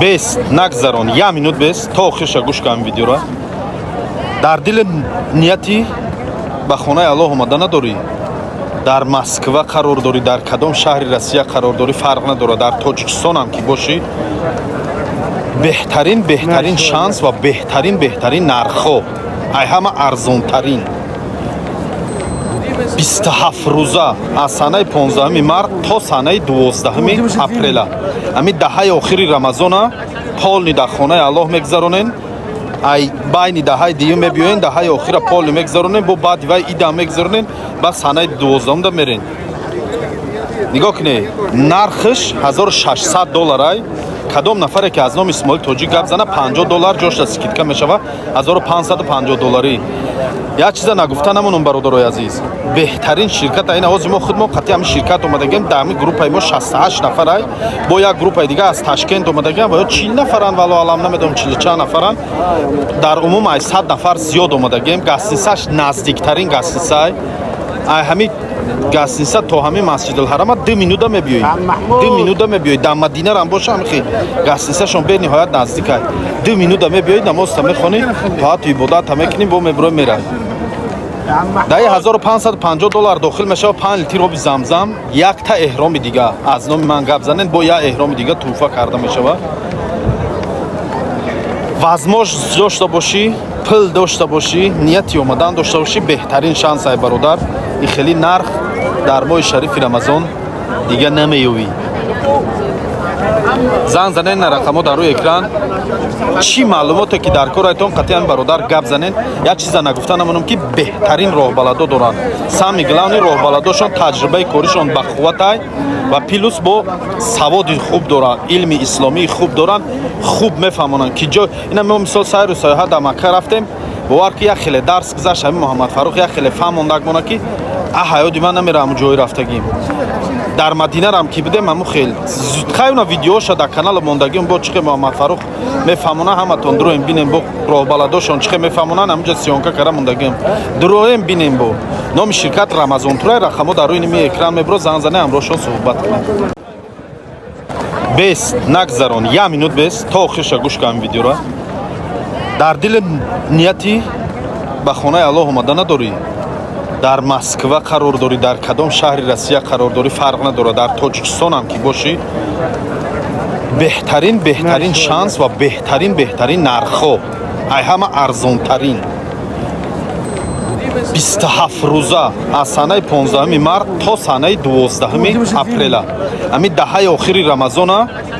Бес нагзарон, як минут бес, то охирша гӯш кам видеора. Дар дили нияти ба хонаи Аллоҳ омада надорӣ, дар Москва қарор дорӣ, дар кадом шаҳри Россия қарор дорӣ, фарқ надорад, дар Тоҷикистонам ки бошӣ, беҳтарин, беҳтарин шанс ва беҳтарин, беҳтарин нархҳо, ай ҳама арзонтарин. 27 рӯза, аз санаи 15 март то санаи 12 апрела, ҳамин даҳаи охири Рамазона полный дар хонаи Аллоҳ мегзаронен. Ай байни даҳаи дуюм мебиёен, даҳаи охира полный мегзаронен, бо баъди вай идам мегзаронен, баъд санаи 12-умда мерен. Нигоҳ кунед, нархш 1600 долларай. Кадом нафаре ки аз номи Исмоил Тоҷик гап зана, 50 доллар ҷошта скидка мешава, 1550 долларӣ. Як чиза нагуфта намонам, бародарои азиз: беҳтарин ширкат ин ҳозир мо худмо қатъи ҳамин ширкат омадагем. Дар ҳамин группаи мо 68 нафарай, бо як группаи дига аз Ташкент омадагем ва ё 40 нафаранд, валло алам, намедонам, чилу чанд нафаранд. Дар умум ай 100 нафар зиёд омадагем. Гостиницаш наздиктарин гостиницай. Ай ҳамин гостиница то ҳамин Масҷидулҳарама 2 минута мебиёӣ, 2 минута мебиёӣ. Дар Мадинарам боша, ҳамихи гостиницашон бениҳоят наздикай. 2 минута мебиёӣ, намозта мехонӣ, тоату ибодата мекунӣ, бо мебирои, меравӣ. Даи 1550 доллар дохил мешава 5 литр оби Замзам, якта эҳроми дига. Аз номи ман гап занед, бо як эҳроми дига тӯҳфа карда мешава. Возможность дошта бошӣ, пул дошта бошӣ, нияти омадан дошта бошӣ, беҳтарин шанс ай, бародар. И хеле нарх дар моҳи шарифи Рамазон дига намеёвӣ. Занг занен на рақамҳо дар рӯи экран. Чӣ маълумоте ки дар корайтон, қатъиян, бародар, гап занен. Як чиза нагуфта намонам, ки беҳтарин роҳбаладо доранд. Самый главный, роҳбаладошон таҷрибаи коришон бақувватай ва плюс бо саводи хуб доранд, илми исломии хуб доранд, хуб мефаҳмонанд, ки ҷо ина мо мисол сайру саёҳат дар Макка рафтем, бовар ки, як хеле дарс гузашт. Ҳамин Муҳаммадфарух як хеле фаҳмондак мона, ки а ҳаёти ман намеравам ҷои рафтагим. Дар Мадинарам ки будем, ҳамун хел хайна видеоша дар канали мондагим, бо чихе Муҳаммадфарух мефаҳмона, ҳаматон дуроем бинем, бо роҳбаладошон чихе мефаҳмонанд, ҳамунҷа съёмка кара мондагим, дуроем бинем. Бо номи ширкат Рамазон Турай, рақамҳо дар рӯи ними экран мебро, занг зане, ҳамроҳшон суҳбат кунем. Бес нагзарон, як минут бес, то охирша гӯш кам видеора. Дар дили нияти ба хонаи Аллоҳ омада надорӣ, дар Москва қарор дорӣ, дар кадом шаҳри Россия қарор дорӣ, фарқ надорад, дар Тоҷикистонам ки бошӣ, беҳтарин, беҳтарин шанс ва беҳтарин, беҳтарин нархҳо, ай ҳама арзонтарин. 27 рӯза, аз санаи 15 март то санаи 12 апрела, ҳамин даҳаи охири Рамазона.